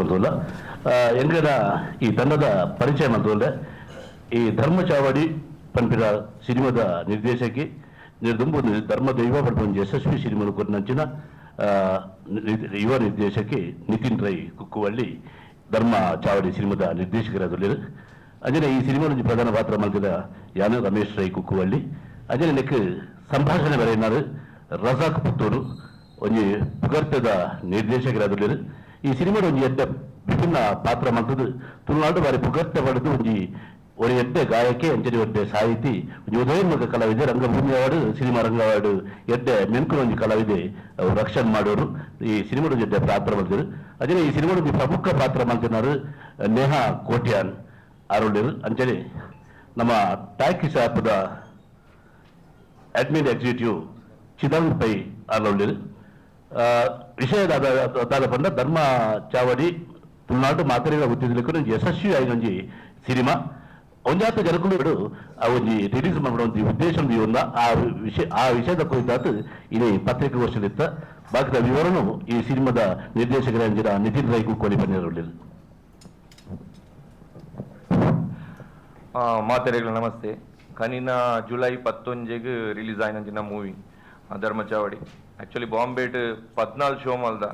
ಮಲ್ತೊಲ್ಲ. ಎಂಕನ ಈ ತಂಡದ ಪರಿಚಯ ಮಲ್ತೊಲ್ಲೆ. ಈ ಧರ್ಮಚಾವಡಿ ಪನ್ಪಿನ ಸಿನಿಮಾದ ನಿರ್ದೇಶಕಿ, ದುಂಬು ಧರ್ಮ ದೈವ ಪನ್ಪಿನ ಒಂಜಿ ಯಶಸ್ವಿ ಸಿನಿಮಾನು ಕೊರ್ನಂಚಿನ ಯುವ ನಿರ್ದೇಶಕಿ ನಿತಿನ್ ರೈ ಕುಕ್ಕುವಳ್ಳಿ ಧರ್ಮ ಚಾವಡಿ ಸಿನಿಮಾದ ನಿರ್ದೇಶಕರಾದುಲ್ಲೆರ್. ಅಂಚನೆ ಈ ಸಿನಿಮಾ ಒಂಜಿ ಪ್ರಧಾನ ಪಾತ್ರ ಮಲ್ತಿನ ಯಾನ್ ರಮೇಶ್ ರೈ ಕುಕ್ಕುವಳ್ಳಿ. ಅಂಚನೆ ನೆಕ್ ಸಂಭಾಷಣೆ ಬರೆಯಿನಾರ್ ರಜಾಕ್ ಪುತ್ತೂರು, ಒಂಜಿ ಪುಗರ್ತೆದ ನಿರ್ದೇಶಕರಾದುಲ್ಲೆರ್. ಈ ಸಿನಿಮಾಡ್ ಒಂಜಿ ಎಡ್ಡೆ ವಿಭಿನ್ನ ಪಾತ್ರ ಮಲ್ತುದು ತುಳುನಾಡು ಬಾರಿ ಪುಗರ್ತೆ ಪಡೆದು ಒಂಜಿ ಒರಿ ಎಡ್ಡೆ ಗಾಯಕೆ, ಅಂಚನೆ ಎಡ್ಡೆ ಸಾಹಿತಿ, ಒಂಜಿ ಉದಯೋನ್ಮುಖ ಕಲಾವಿದೆ, ರಂಗಭೂಮಿ ಅವಾರ್ಡ್, ಸಿನಿಮಾ ರಂಗ ಅವಾರ್ಡ್ ಎಡ್ಡೆ ಮೆನ್ಕುನ ಒಂಜಿ ಕಲಾವಿದೆ ರಕ್ಷಣ್ ಮಾಡೋರು ಈ ಸಿನಿಮಾಡ್ ಒಂಜಿ ಎಡ್ಡೆ ಪಾತ್ರ ಮಲ್ತೆರ್. ಅಂಚನೆ ಈ ಸಿನಿಮಾಡ್ ಒಂಜಿ ಪ್ರಮುಖ ಪಾತ್ರ ಮಲ್ತಿನಾರ್ ನೇಹಾ ಕೋಟ್ಯಾನ್ ಆರುಲ್ಲೆರ್. ಅಂಚನೆ ನಮ್ಮ ಟ್ಯಾಕ್ಸಿ ಆ್ಯಪ್ದ ಅಡ್ಮಿನ್ ಎಕ್ಸಿಕ್ಯೂಟಿವ್ ಚಿದಂಗ್ ಪೈ ಆರುಲ್ಲೆರ್. ವಿಷಯ ದಾದ ದಾದ ಪಂಡ, ಧರ್ಮ ಚಾವಡಿ ತುಳುನಾಡು ಮಾತೆರೆಗ್ಲ ಗೊತ್ತಿದಿಲೆಕ್ಕ ಒಂಜಿ ಯಶಸ್ವಿ ಆಯಿನ ಒಂಜಿ ಸಿನಿಮಾ. ಒಂಜಾತ್ ಜನಕುಲು ಆ ಒಂಜಿ ರಿಲೀಸ್ ಮಲ್ಪುನ ಒಂಜಿ ಉದ್ದೇಶ ಒಂದ ಆ ವಿಷಯ, ಆ ವಿಷಯದ ಕುರಿತಾತ್ ಇನಿ ಪತ್ರಿಕಾಗೋಷ್ಠಿಲಿತ್ತ. ಬಾಕಿದ ವಿವರನು ಈ ಸಿನಿಮಾದ ನಿರ್ದೇಶಕರ ನಿತಿನ್ ರೈ ಕುಕ್ಕೋಲಿ ಪನ್ನೆರುಲ್ಲೆರ್. ಮಾತೆರೆಗ್ಲ ನಮಸ್ತೆ. ಕನಿನ ಜುಲೈ 11ಗ್ ರಿಲೀಸ್ ಆಯಿನಂಚಿನ ಮೂವಿ ಧರ್ಮಚಾವಡಿ. ಆಕ್ಚುಲಿ ಬಾಂಬೆಡ್ 14 ಶೋ ಮಲ್ದ.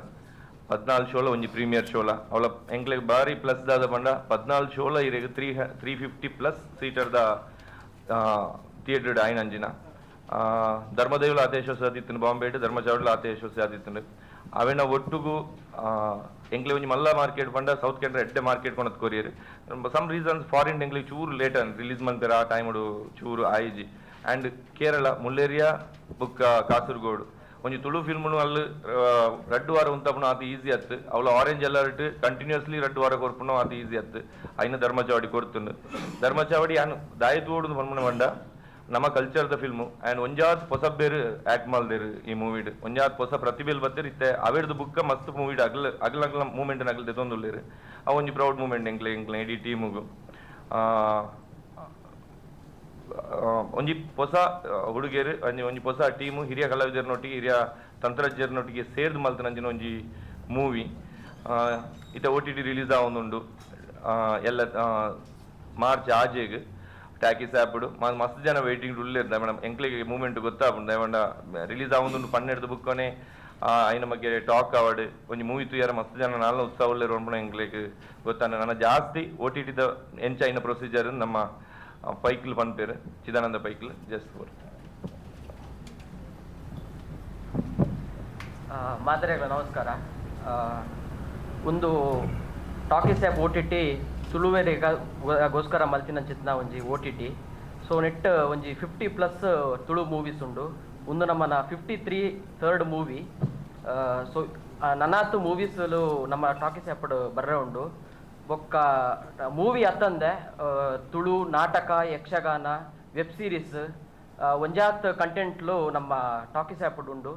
14 ಶೋಲ ಒಂಜಿ ಪ್ರೀಮಿಯರ್ ಶೋಲ. ಅವಳ ಎಂಕ್ಲೆಗ್ ಬಾರಿ ಪ್ಲಸ್ ದಾದ ಪಂಡ, 14 ಶೋಲ ಇರೆಗ್ 350 ಪ್ಲಸ್ ಸೀಟರ್ದ ಥಿಯೇಟರ್ ಆಯಿನಂಚಿನ. ಧರ್ಮದೈವಲ ಆತ ಯಶಸ್ವಿ ಆದಿತ್ತುಂಡು ಬಾಂಬೆಡ್, ಧರ್ಮಚಾವಡಿಲ ಆತ ಯಶಸ್ವಿ ಆದಿತ್ತುಂಡು. ಅವೆನ ಒಟ್ಟುಗು ಎಂಕ್ಲೆ ಒಂಜಿ ಮಲ್ಲ ಮಾರ್ಕೆಟ್ ಪಂಡ ಸೌತ್ ಕೆನರಾ ಎಡ್ಡೆ ಮಾರ್ಕೆಟ್ ಕೊನತ್ ಕೊರಿಯರ್. ಸಮ್ ರೀಸನ್ಸ್ ಫಾರಿನ್ ಎಂಕ್ಲೆಗ್ ಚೂರು ಲೇಟ್ ರಿಲೀಸ್ ಮಲ್ಪೆರ, ಆ ಟೈಮ್ ಚೂರು ಆಯಿಜಿ. ಆ್ಯಂಡ್ ಕೇರಳ ಮುಲ್ಲೇರಿಯಾ ಬುಕ್ಕ ಕಾಸರಗೋಡು ಒಂಜಿ ತುಳು ಫಿಲ್ಮ್ನು ಅಲ್ಲಿ 2 ವಾರ ಉಂತಪುನ ಆತ ಈಸಿ ಅತ್ತು. ಅವಳ ಆರೆಂಜ್ ಅಲರ್ಟ್ ಕಂಟಿನ್ಯೂಸ್ಲಿ 2 ವಾರ ಕೊರ್ಪುನ ಆತ ಈಸಿ ಅತ್ತು. ಐನ ಧರ್ಮಚಾವಡಿ ಕೊರ್ತುಂಡು. ಧರ್ಮಚಾವಡಿ ಯಾನ್ ದಾಯ ತೂಡುಂದು ಪನ್ಪುನ ಪಂಡ, ನಮ್ಮ ಕಲ್ಚರ್ದ ಫಿಲ್ಮು. ಆ್ಯಂಡ್ ಒಂಜಾತ್ ಪೊಸಬ್ಬೇರು ಆಕ್ಟ್ ಮಲ್ದೆರ್ ಈ ಮೂವಿಡ್. ಒಂಜಾತ್ ಪೊಸ ಪ್ರತಿಭೆಲ್ ಬತ್ತೆರ್. ಇತ್ತೆ ಅವೆರ್ದು ಬುಕ್ಕ ಮಸ್ತ್ ಮೂವಿಡ್ ಅಗಲ ಅಗಲ ಅಗಲ ಮೂಮೆಂಟ್ ಅಗಲ್ ದೆತೊಂದುಲ್ಲೆರ್. ಅವು ಒಂಜಿ ಪ್ರೌಡ್ ಮೂಮೆಂಟ್ ಎಂಕ್ಲೆ ಎಂಕ್ಲೆ ಇಡೀ ಟೀಮುಗು. ಒಂಜಿ ಪೊಸ ಹುಡುಗೆರ್, ಒಂಜಿ ಒಂಜಿ ಪೊಸ ಟೀಮು, ಹಿರಿಯ ಕಲಾವಿದರ್ನೊಟ್ಟಿಗೆ, ಹಿರಿಯ ತಂತ್ರಜ್ಞರ್ನೊಟ್ಟಿಗೆ ಸೇರ್ದ್ ಮಲ್ತನಂಚಿನ ಒಂಜಿ ಮೂವಿ. ಇತ್ತೆ ಓಟಿಟಿ ರಿಲೀಸ್ ಆವೊಂದುಂಡು ಎಲ್ಲ ಮಾರ್ಚ್ 6ಗ್ ಟಾಕೀಸ್ ಆ್ಯಪ್ಡ್. ಮಸ್ತ್ ಜನ ವೇಟಿಂಗ್ ಉಲ್ಲೆರ್. ಮೇಡಮ್, ಎಂಕ್ಲೆಗ್ ಮೂಮೆಂಟ್ ಗೊತ್ತಾಪುಂಡು. ದಾಯೆ ರಿಲೀಸ್ ಆವೊಂದುಂಡು ಪನ್ನೆಡ್ದು ಬುಕ್ಕನೆ ಐನ ಬಗ್ಗೆ ಟಾಕ್ ಆವಡ್, ಒಂಜಿ ಮೂವಿ ತೂಯರ ಮಸ್ತ್ ಜನ ನಾಲ್ನ ಉತ್ಸಾಹ ಉಲ್ಲೆರ್ ಪನ್ಪುನ ಎಂಕ್ಲೆಗ್ ಗೊತ್ತಾಂಡ್. ನನ ಜಾಸ್ತಿ ಓಟಿಟಿದ ಎಂಚ ಐನ ಪ್ರೊಸೀಜರ್ ನಮ್ಮ ಪೈಕ್ಲ್ ಪನ್ಪೆರ್, ಚಿದಾನಂದ ಪೈಕ್ಲ್. Just for. ಮಾತೆರೆಗ್ಲ ನಮಸ್ಕಾರ. ಒಂದು ಟಾಕೀಸ್ ಆ್ಯಪ್ ಓಟಿಟಿ ತುಳುವೆರೆಗೋಸ್ಕರ ಮಲ್ತಿನಂಚಿತ್ತಿನ ಒಂಜಿ ಓಟಿಟಿ. ಸೊ ನೆಟ್ ಒಂಜಿ 50 ಪ್ಲಸ್ ತುಳು ಮೂವೀಸ್ ಉಂಡು. ಉಂದು ನಮ್ಮನ 53 ಥರ್ಡ್ ಮೂವಿ. ಸೊ ನನಾತ್ ಮೂವೀಸ್ಲು ನಮ್ಮ ಟಾಕೀಸ್ ಆ್ಯಪ್ ಬರ್ರೆ ಉಂಡು. ಬೊಕ್ಕ ಮೂವಿ ಅತ್ತಂದೆ ತುಳು ನಾಟಕ, ಯಕ್ಷಗಾನ, ವೆಬ್ ಸೀರೀಸ್, ಒಂಜಾತ್ ಕಂಟೆಂಟ್ಲು ನಮ್ಮ ಟಾಕೀಸ್ ಆ್ಯಪ್ ಉಂಡು.